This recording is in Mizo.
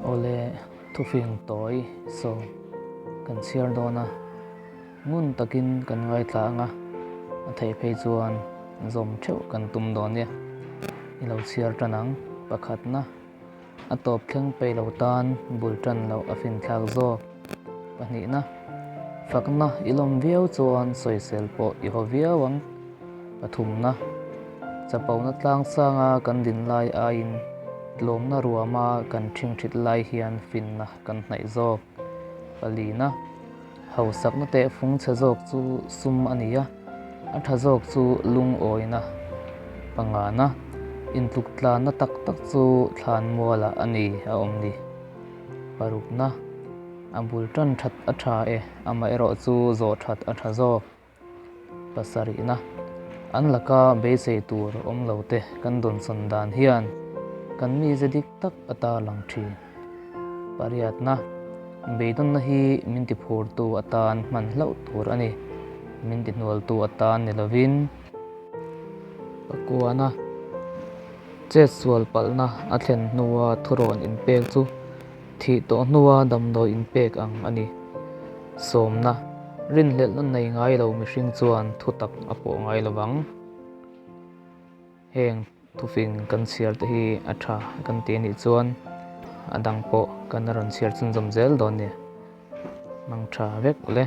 Awle thufing tawi saw kan chhiar dawn a, ngun takin kan ngaithla ang a, a theih phei chuan zawm theuh kan tum dawn nia. I lo chhiar tan ang, pakhatna a tawp thleng peih lo tan bul tan loh a finthlak zawk. Pahnihna, fakna i lawm viau chuan sawisel pawh i haw viau ang. Pathumna, chapona tlang sanga kan din lai aiin tlawmna ruama kan ṭhingṭhit lai hian finna kan hnaih zawk. Palina, hausakna teh fung chhe zawk chu sum a ni a, a ṭha zawk chu lungawina. Pangana, intluk tlanna tak tak chu thlan mualah a ni a awm ni. Parukna, a bul ṭan ṭhat a ṭha e, amaherawh chu zawh ṭhat a ṭha zawk. Pasarihna, an laka beisei tur awm lo te kan dawnsawn dan hian kan mize dik tak a tarlang thin. Pariatna, beidawnna hi min tiphurtu atan hman hlauh tur a ni, min tihnualtu atan ni lovin. Pakuana, chetsual palhna a thlen hnua thurawn inpek chu Thih tawh hnua damdawi inpek ang a ni. Sawmna, rinhlelhna nei ngai lo mihring chuan thutak a pawh ngai lo vang. Heng thufing kan chhiar te hi a tha kan ti anih chuan a dang pawh kan rawn chhiar chhunzawm zel dawn nia. Mang tha vek ule.